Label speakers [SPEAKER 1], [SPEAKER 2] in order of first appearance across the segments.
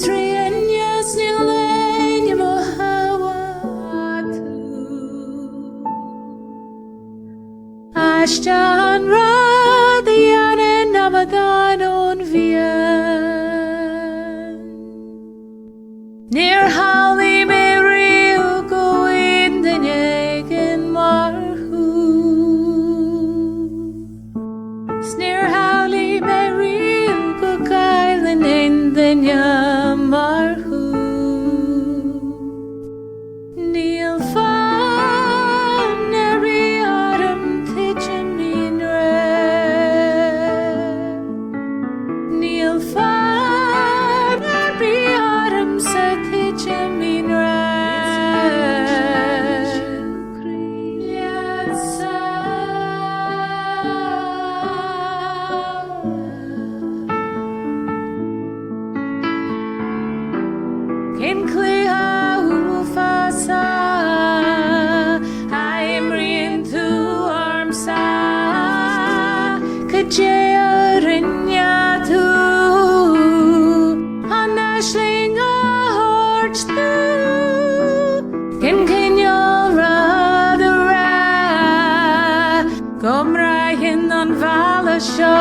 [SPEAKER 1] trí thine 's níl éinne mo shamhail tú. Aisteach an rud a dhéanann amadán ón bhFiann. Níor shamhlaigh mé riamh go bhfaighinn duine éigin mar thú. 'S níor shamhlaigh mé riamh go gcaillfinn aon duine mar thú. Níl fonn ar bith orm titim i ngrá. Níl fonn ar bith ormsa titim i ngrá. Leatsa. Cén cluiche uafásach a imríonn tú ormsa? Cad é a rinne tú an aisling a thabhairt domh? Cén cineál rud a rá go mbraitheann an mhála seo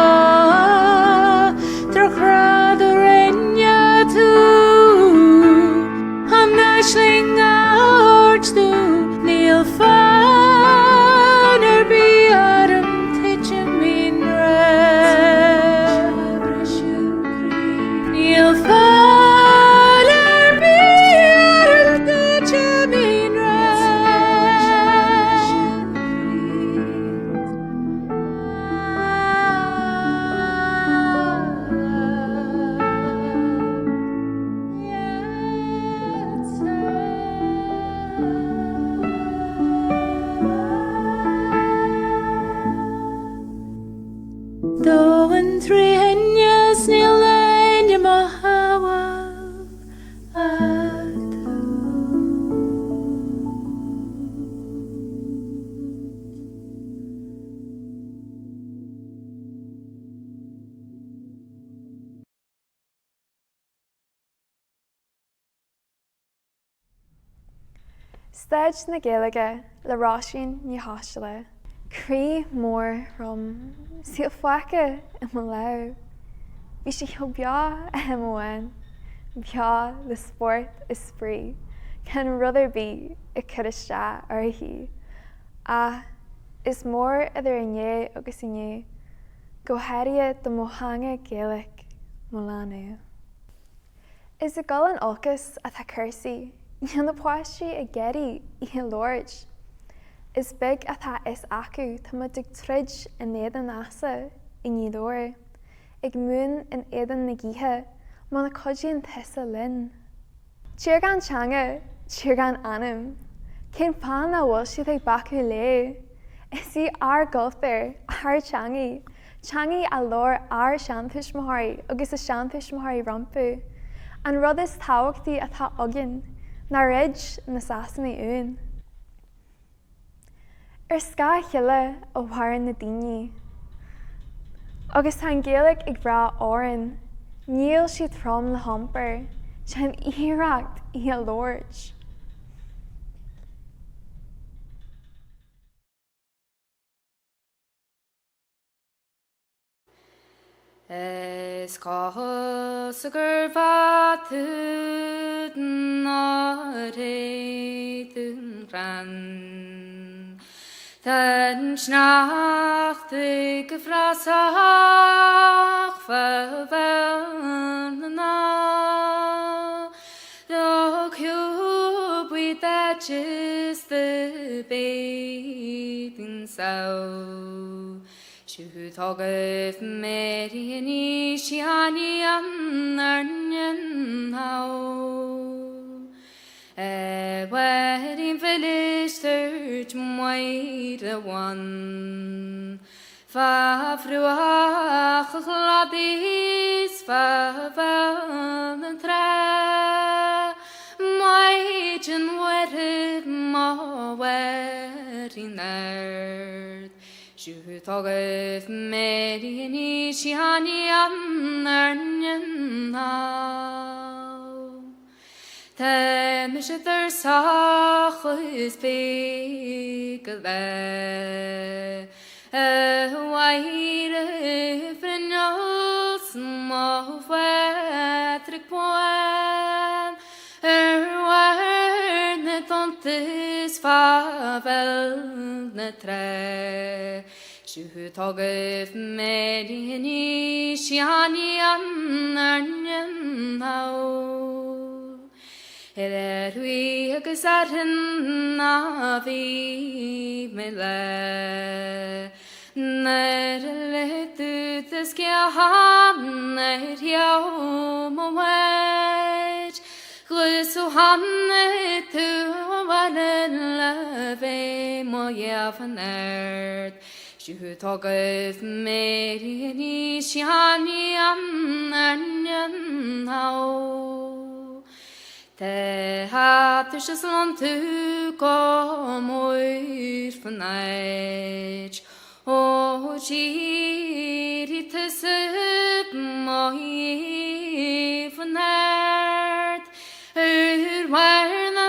[SPEAKER 1] Drochrud a rinne tú an aisling a thabhairt domh Níl fonn ar bith orm titim i ngrá Níl fonn ar bith orm titim i ngrá. Domhan trí thine 's níl éinne mo shamhail ach tú.
[SPEAKER 2] Staid na Gaeilge le Róisín Ní Choisdealbha. Croí mór throm, saol fágtha i mo lámh. Bhí sí chomh beo am amháin, beo le spórt is spraoi, gan rud ar bith ag cur isteach uirthi. Ach is mór idir inné agus inniu, go háirithe do mo theanga Gaeilge, mo leanbh. Is ag dul in olcas atá cúrsaí, níl na páistí ag iarraidh í a labhairt. Is beag atá a fhios acu, tá muid ag troid in éadan easa i nGaoth Dobhair, ag múineadh in éadan na gaoithe, muna cuidíonn tusa linn. Tír gan teanga, tír gan anam. Cén fáth nach bhfuil siad ag bacadh léi? Is í ár gcultúr, ár dteangaidh, teangaidh a labhair ár seantuismitheoirí agus a seantuismitheoirí rompu, an rud is tábhachtaí atá againn, nár ghoid na Sasanaigh uainn. Ar scáth a chéile a mhaireann na daoine. Agus tá an Ghaeilge ag brath orainn, níl sí trom le hiompar, déan iarracht í a labhairt.
[SPEAKER 1] Is cás gur mhaith tú nár théigh don ghleann. Tá an sneachta ag frasach fá bheann na Do ciúbaí that is the bathing sow. Siútógaibh Mary ní Sheáiní an Airneann Wearing Philistirt Máire Bhan Fa bhruach a chladaigh 's fa bheann an trá Maighdean Mhuire má mhairín ard Siútógaibh Mary ní Sheáiní an Airneann. Tá mise tuirseach is bídeach le A Mháire Bhruinneall 's mo Phádraig Bán Ar bharr na dtonnta is fá bhéal na trá Siúd agaibh Mary Ní Sheáin Airne Ar thuí agus ar a bhí mé le Nuair a lig tú do sciathán ar sheó mo bháid 'Gus ó tháinig tú abhaile le bheith mo dheamhan ort Siúd agaibh Mary Ní Sheáin Airne Tá tuirse 's lán tú go mór fan áit Ó d'éirigh tusa mo dheamhan ort Ar bharr na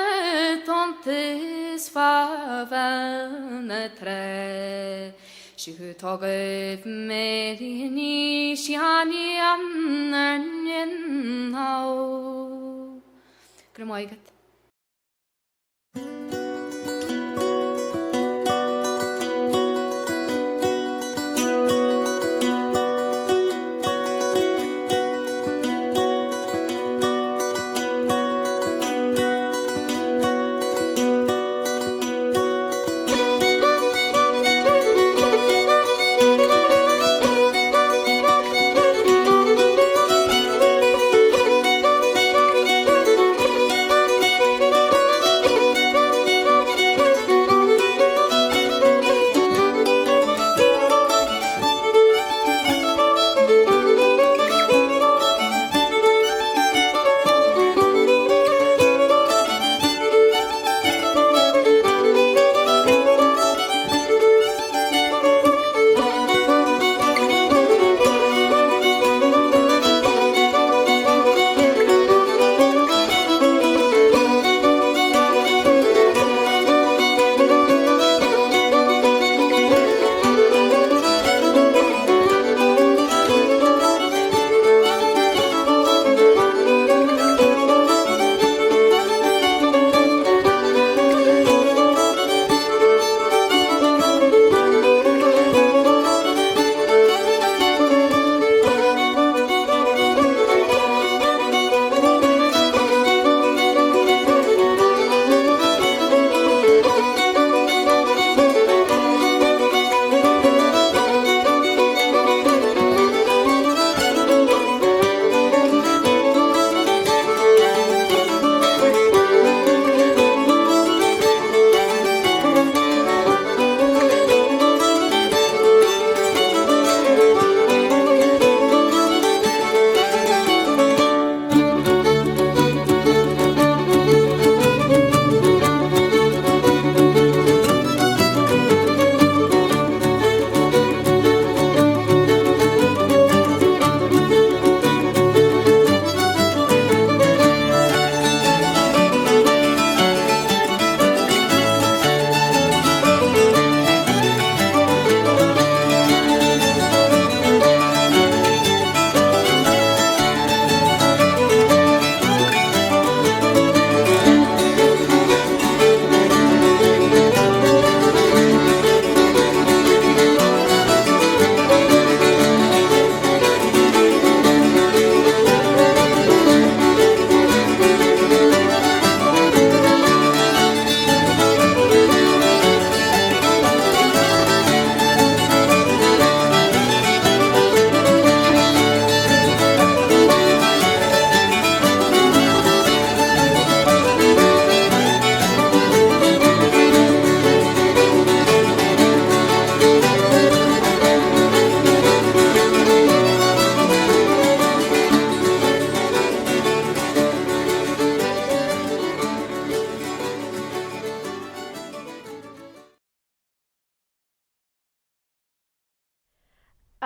[SPEAKER 1] dtonnta is fá bhéal na trá Siúd agaibh Mary Ní Sheáin Airne Go raibh maith agat.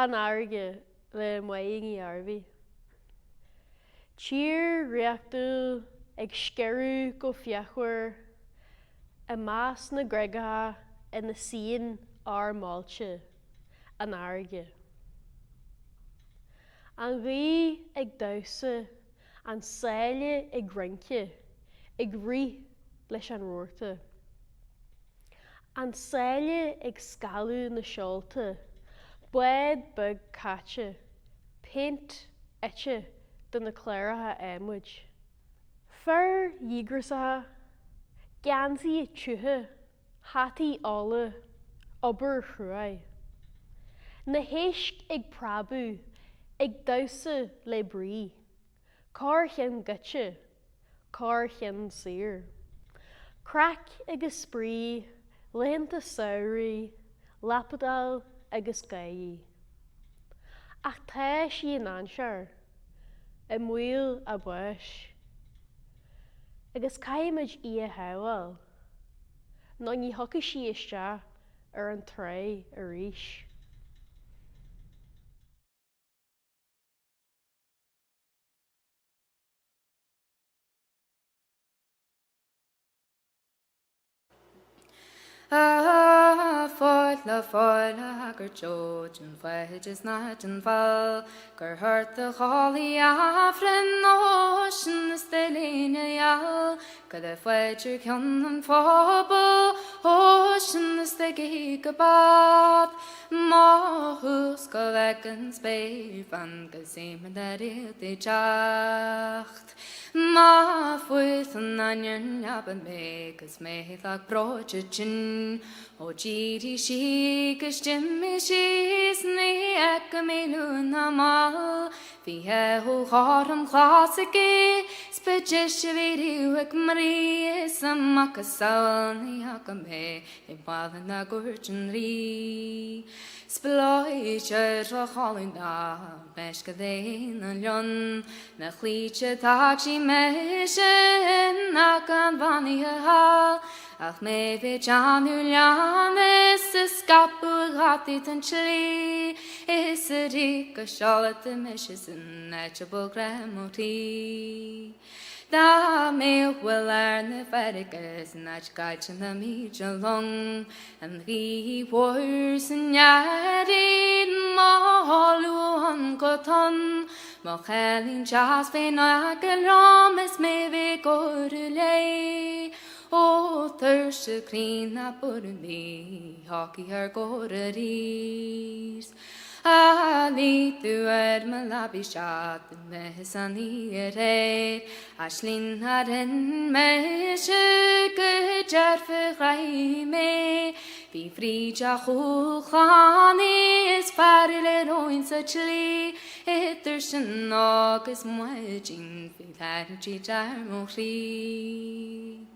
[SPEAKER 3] An Fharraige le Máire Ní Ghairbhí. Tír dhraíochtúil. ag sciorradh go fíochmhar i measc na gcreagacha ina suíonn ár mbailte, an fharraige. An ghaoth ag damhsa, an sáile ag rince, ag rith leis an rabharta. An sáile ag scaladh na seolta, bád beag caite, péint ite de na cláracha adhmaid. Fir dhíograsacha, geansaithe tiúcha, hataí olla, obair chruaidh. Na héisc ag preabadh, ag damhsa le brí. Corrcheann goite, corrcheann saor. Craic agus spraoi, laethanta samhraidh, lapadáil agus gáirí. Ach tá sí i ndainséar, i mbaol a báis. Agus caithfimid í a shábháil, nó ní thiocfaidh sí isteach ar an tráigh arís.
[SPEAKER 1] A fáil, fáil gur teoidin faid is ná den bhall gur thart a dhálaí Aifreann oisin is de léine gheal go le faid ar cionn an phobail oisin is de gé go bad Má thús go bhfeic an spéir fan go suim na réaltaí teacht. Má fuair san ainnir neamh mé 'gus mé lag breoite tinn ó d'éirigh sí 'gus d'imigh sí 's ní fhaca mé luath ná mall Bhí ó ghorm glas aici 's ba deise a bhí riamh ag mnaoi is a macasamhail ní fhaca mé I mbaile na gcúirt an Rí. 'S pléisiúr a chodladh ná meisce d'aon lion na cloíte d'fhág sí mise ná gan bheannaithe thall ach mé bheith teannadh leanbh is a scaipeadh a ghataí den tslí is a rith go seolta mise san áit a bhfuil greim ó thrí. Dá mbeadh i lár na farraige san áit caite na mílte long, an ghaoth mhór san earraigh má luann go tonn, mo chailín deas féin aice liom is mé bheith gcomhaireamh léi, ó tuirse críonna borradh ní thiocfaidh ar gcóir arís. A luigh tú ar mo leabaidh sea d'imigh san oíche aréir, Aisling a rinn mise go dearfa ghraidh mé, Bhí fríd a chúl chlann is fear le róin sa tslí, Idir sin agus maidin bhí thairní ar mo chroí.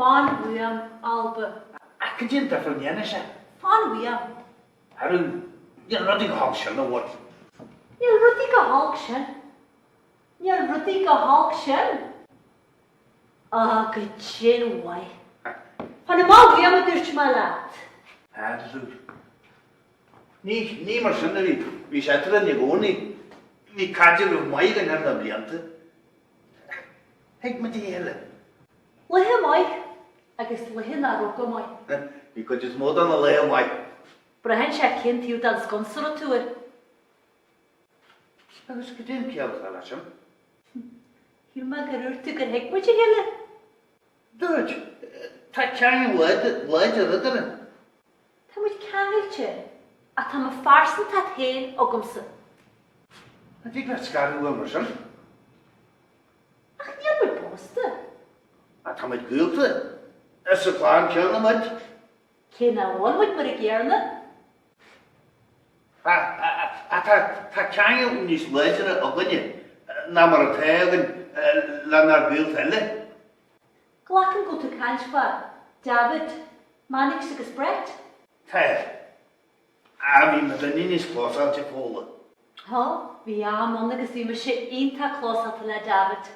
[SPEAKER 3] Fan uaim, Ailbe.
[SPEAKER 4] Ach cad é an difear a ndéanfaidh sé?
[SPEAKER 3] Fan uaim.
[SPEAKER 4] Arú, níl rudaí chomh holc sin, a bhuail.
[SPEAKER 3] Níl rudaí chomh holc sin. Níl rudaí chomh holc sin. Á, goidé mhaith. Fan amach uaim a dúirt mé leat.
[SPEAKER 4] Arú. Ní, ní mar sin a bhí. Bhí sé eadrainn i gcónaí. Bhí caidreamh maith againn thar na blianta. Thuig muid a chéile.
[SPEAKER 3] Laethe maith agus laethe nach raibh go maith.
[SPEAKER 4] Bhí cuid is mó de na laethe maith.
[SPEAKER 3] Braitheann sé cén taobh den sconsa a raibh tú air.
[SPEAKER 4] Agus cad é an ciall atá leis sin?
[SPEAKER 3] Shíl mé gur dhúirt tú gur thuig muid a chéile.
[SPEAKER 4] Dúirt. Tá ceangal láidir eadrainn.
[SPEAKER 3] Tá muid ceangailte, ach tá mo phearsantacht féin agamsa.
[SPEAKER 4] An dtig leat scaradh uaim mar sin?
[SPEAKER 3] Ach níl muid pósta.
[SPEAKER 4] Ach tá muid gaolta. Is sa chlann chéanna muid.
[SPEAKER 3] Cé nach bhfuil muid mar a gcéanna.
[SPEAKER 4] Ach tá ceangal níos láidre againne ná mar atá againn lenár gaolta eile.
[SPEAKER 3] Glacaim go bhfuil tú ag caint fá David, Mannix agus Brett?
[SPEAKER 4] Tá. Ah, bhí muidinne níos clósáilte Fódhla.
[SPEAKER 3] Tá, bhí am ann agus bhí mise iontach clósáilte le David.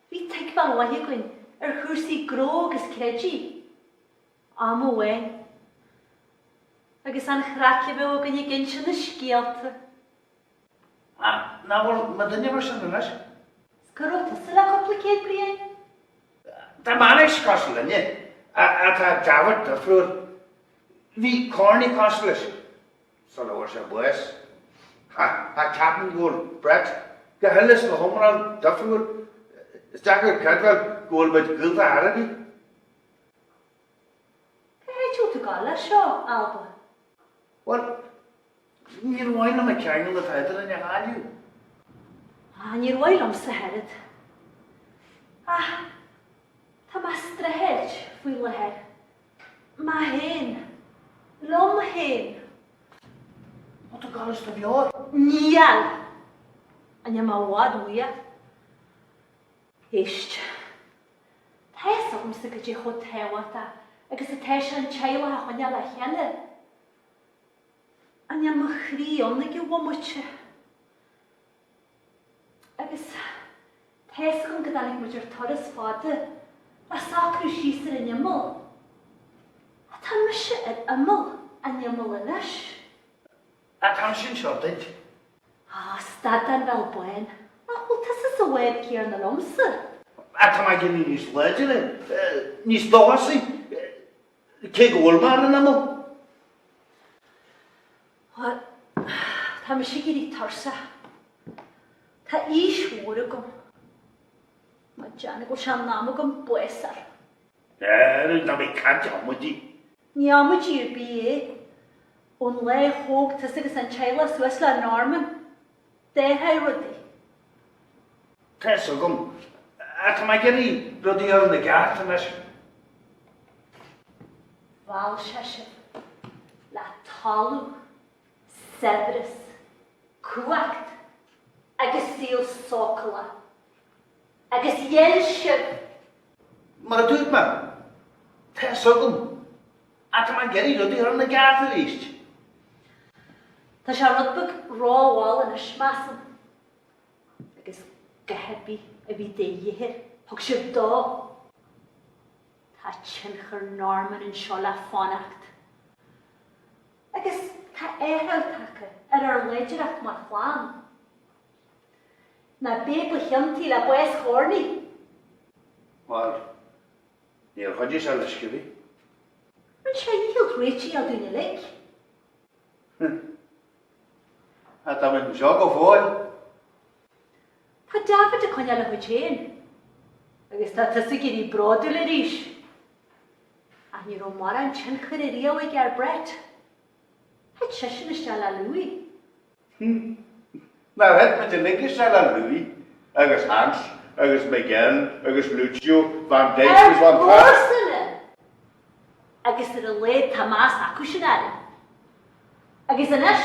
[SPEAKER 3] Bhí tuigbheáil mhaith againn ar chúrsaí gnó agus creidimh. Am amháin. Agus an chraic a bheadh againn ag inse na scéalta.
[SPEAKER 4] Ach nach bhfuil muidinne mar sin anois?
[SPEAKER 3] 'S cá raibh tusa le cúpla céad bliain?
[SPEAKER 4] Tá Mannix cosúil linne, ach tá David difriúil. Bhí Corny cosúil leis, sula bhfuair sé bás. Ach ceapaim go bhfuil Brett go huile is go hiomlán difriúil. Is deacair creidbheáil go bhfuil muid gaolta ar chor ar bith.
[SPEAKER 3] Cá háit a bhfuil tú ag gabháil leis seo, Ailbe?
[SPEAKER 4] Bhuel, Níor mhaith liom an ceangal atá eadrainn a chailleadh.
[SPEAKER 3] Ah, níor mhaith liomsa ach oiread. Ach tá mé ag streachailt faoi láthair. Mé féin. Liom féin.
[SPEAKER 4] Tá tú ag dul as do mheabhair?
[SPEAKER 3] Níl! Ach níl mé i bhfad uaidh. Éist. Tá a fhios agamsa goidé chomh tábhachtach agus atá sé an teaghlach a choinneáil le chéile. Ach níl mo chroí ann ag an bhomaite. Agus tá fhios agam go dtáinig muid ar turas fada le socrú síos ar an imeall. Ach tá mise ar imeall an imeall anois.
[SPEAKER 4] Ach táimse anseo duit.
[SPEAKER 3] Á, stad den bhéal bán. Nach bhfuil tusa sa bhád céanna liomsa?
[SPEAKER 4] Ach tá mé ag éirí níos láidre, níos dóchasaí. Cé go bhfuil mé ar an imeall.
[SPEAKER 3] Bhuel, tá mise ag éirí tuirseach. Tá aois mhór agam. Ná déanamh go bhfuil sé in am agam bás a fháil.
[SPEAKER 4] Arú, ná bí ag caint amaidí.
[SPEAKER 3] Ní amaidí ar bith é. Ón lá a thóg tusa agus an teaghlach suas le Norman, d'athraigh rudaí.
[SPEAKER 4] Tá fhios agam. Ach tá mé ag iarraidh rudaí a chur ina gceart anois.
[SPEAKER 3] Mheall sé sibh le talamh, saibhreas, cumhacht agus saol sócúlach. Agus ghéill sibh.
[SPEAKER 4] Mar a dúirt mé, tá fhios agam. Ach tá mé ag iarraidh rudaí a chur ina gceart arís.
[SPEAKER 3] Tá sé rud beag rómhall anois, measaim. Agus gach ar bith a bhí de dhíth air, thug sibh dó. Tá tionchar Norman anseo le fanacht. Agus tá athrú tagtha ar ár láidreacht mar chlann. Ná b'é ba chiontaí le bás Chorny?
[SPEAKER 4] Bhuel, níor chuidigh sé le scibí.
[SPEAKER 3] Rinne sé a dhícheall réitigh a fháil dúinn uilig.
[SPEAKER 4] Ach tá muid anseo go fóill.
[SPEAKER 3] Tá David ag coinneáil a chuid féin. Agus tá tusa ag éirí bródúil arís. Ach ní raibh mórán tionchair ariamh aige ar Brett. Thit seisean isteach le Louis.
[SPEAKER 4] Nár thit muid uilig isteach le Louis agus Hans agus Miguel agus Lucio, Van Dyke agus Van
[SPEAKER 3] Ár gcomharsana! Agus ar a laghad tá meas acusan orainn. Agus anois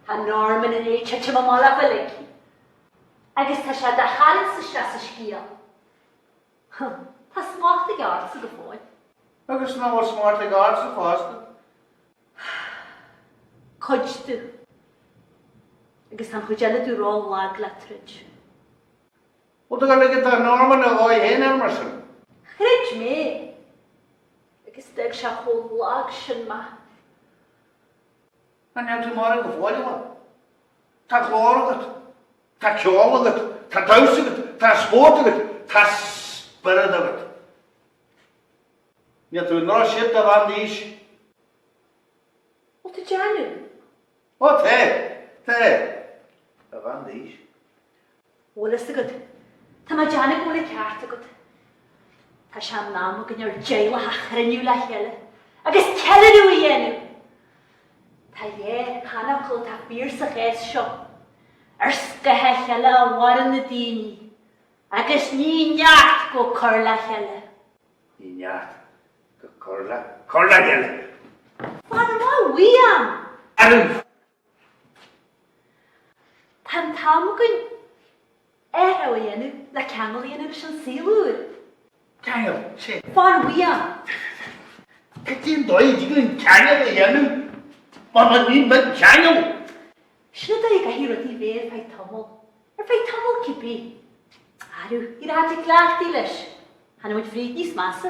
[SPEAKER 3] tá Norman i ndiaidh titim amach leofa uilig. Agus tá sé do tharraingt isteach sa scéal. Tá smacht aige ortsa go fóill.
[SPEAKER 4] Agus nach bhfuil smacht aige ortsa fosta?
[SPEAKER 3] Cuid de. Agus tá an chuid eile de ró-lag le troid.
[SPEAKER 4] Bhfuil tú ag ligean do Norman a dhóigh féin air mar sin?
[SPEAKER 3] Throid mé. Agus d'fhág sé chomh lag sin mé.
[SPEAKER 4] An níl tú marbh go fóill, a bhfuil? Tá glór agat. Tá ceol agat. Tá damhsa agat. Tá spórt agat. Tá spiorad agat. Níl tú i ndrochshape do bhean d'aois.
[SPEAKER 3] Bhfuil tú ag déanamh?
[SPEAKER 4] Ó tá! Tá! A bhean d'aois.
[SPEAKER 3] Bhfuil fhios agat, tá mé ag déanamh go bhfuil an ceart agat. Tá sé in am againn ár dteaghlach a chruinniú le chéile agus ceiliúradh a dhéanamh! Tá dhá sheanfhocal atá fíor sa chás seo, ar scáth a chéile a mhaireann na daoine agus ní neart go cur le chéile.
[SPEAKER 4] Ní neart go cur le cur le chéile.
[SPEAKER 3] Fan amach uaim!
[SPEAKER 4] Arú!
[SPEAKER 3] Tá an t-am againn athrú a dhéanamh le ceangal a dhéanamh leis an saol úr.
[SPEAKER 4] Ceangal, sin.
[SPEAKER 3] Fan uaim!
[SPEAKER 4] Cad é an dóigh a dtig linn ceangal a dhéanamh mar níl muid ceangal?
[SPEAKER 3] Sin an dóigh a gcaithfidh rudaí bheith ar feadh tamaill. Ar feadh tamaill cibé. Arú, ní raibh tú cleachtaithe leis. Tháinig muid fríd níos measa.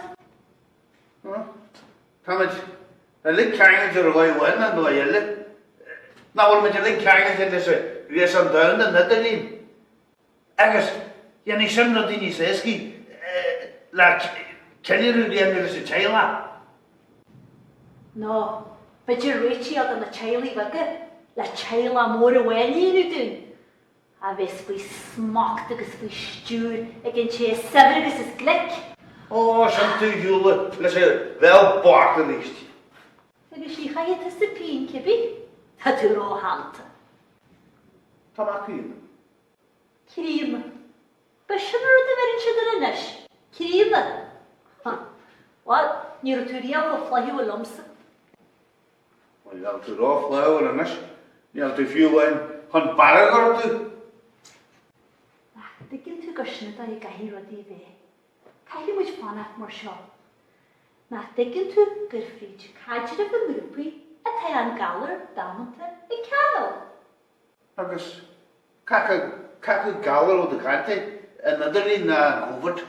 [SPEAKER 4] Táimid uilig ceangailte ar dhóigh amháin nó dóigh eile. Nach bhfuil muid uilig ceangailte leis an ghréasán domhanda, an idirlíon? Agus dhéanfaidh sin rudaí níos éascaí le ceiliúradh a dhéanamh leis an teaghlach.
[SPEAKER 3] Nó b'fhéidir réitigh do na teaghlaigh bheaga le teaghlach mór amháin a dhéanamh dúinn. a bheas faoi smacht agus faoi stiúir ag an té is saibhir agus is glic.
[SPEAKER 4] Ó, sin tú ag siúl leis an bhéal bocht arís.
[SPEAKER 3] Agus ní chaithfidh tusa pingin cibé, tá tú róshannta.
[SPEAKER 4] Tá mé críonna.
[SPEAKER 3] Críonna. B'shin an rud a bheireann siad air anois, críonna. Bhuel, ní raibh tú riamh chomh flaithiúil liomsa.
[SPEAKER 4] Bhuel, níl tú ró-fhlaithiúil anois, níl tú fiú amháin chun barra a ghortú.
[SPEAKER 3] Nach dtuigeann tú gur sin an dóigh a gcaithfidh rudaí a bheith? Caithfidh muid fanacht mar seo. Nach dtuigeann tú gur fríd caidreamh i ngrúpaí atá an galar damanta ag ceangal?
[SPEAKER 4] Agus cad chuige galar ó do chaint é, an idirlíon ná an Covid?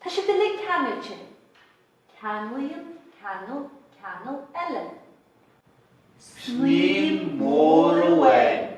[SPEAKER 3] Tá siad uilig ceangailte. Ceanglaíonn ceangal ceangal eile.
[SPEAKER 4] Snaidhm mór amháin.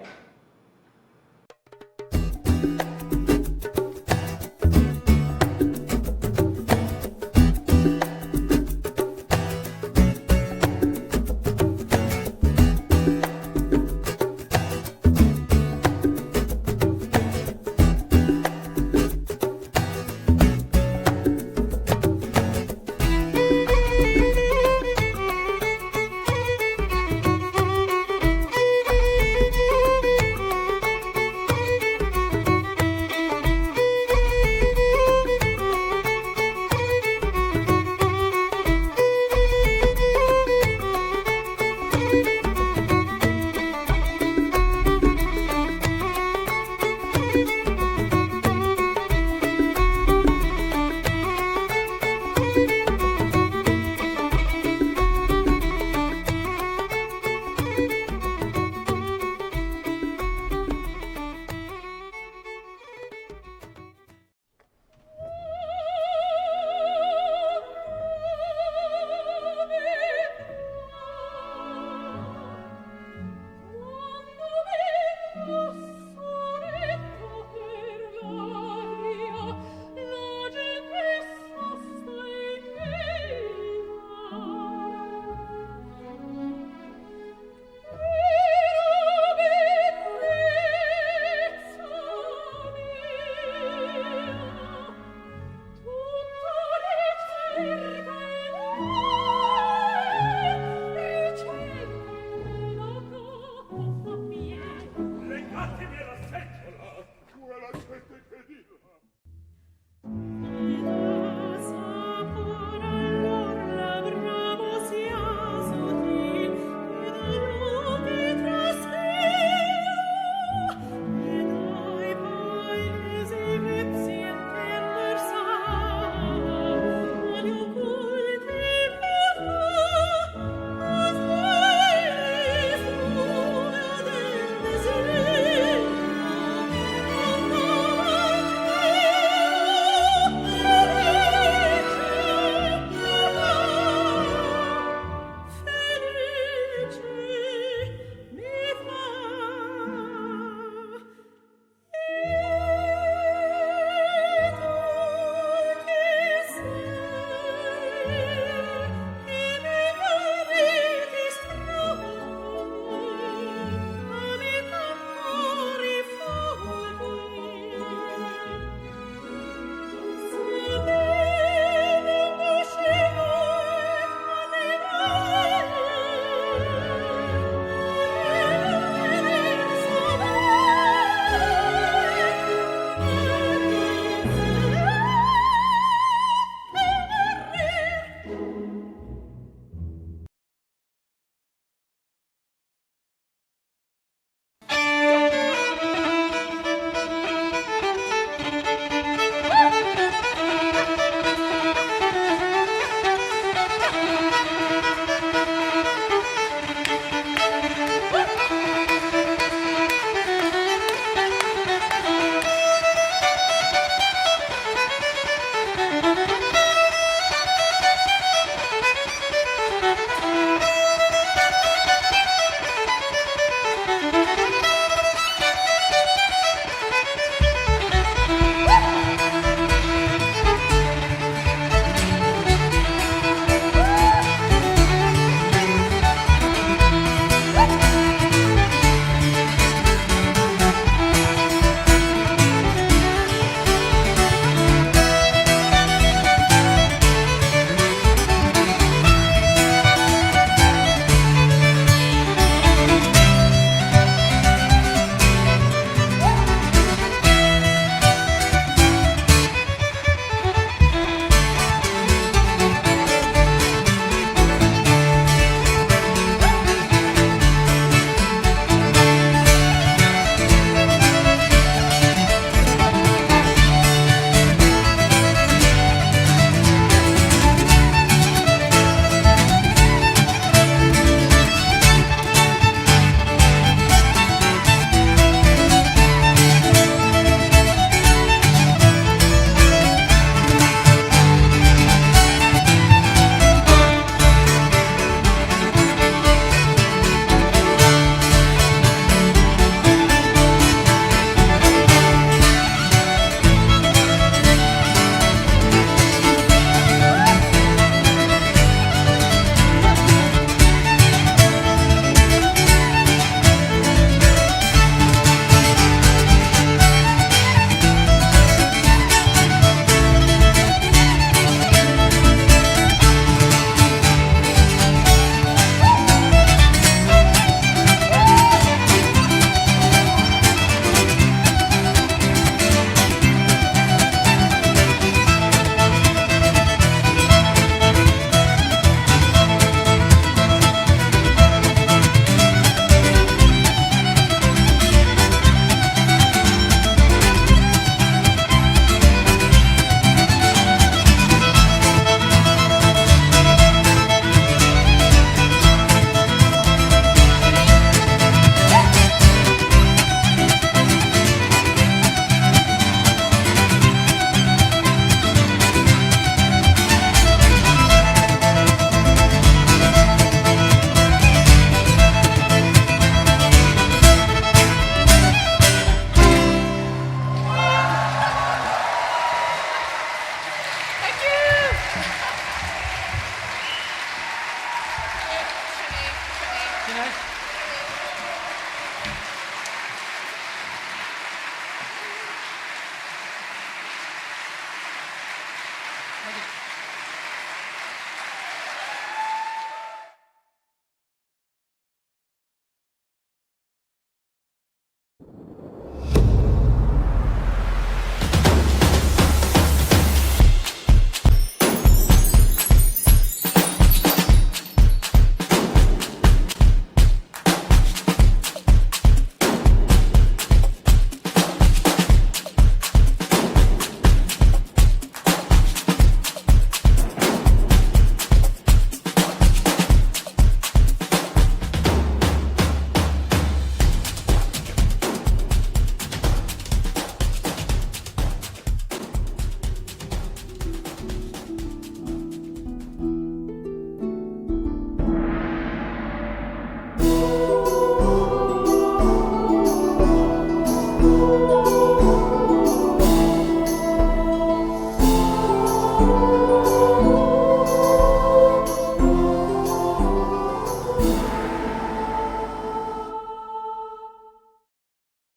[SPEAKER 5] Maith.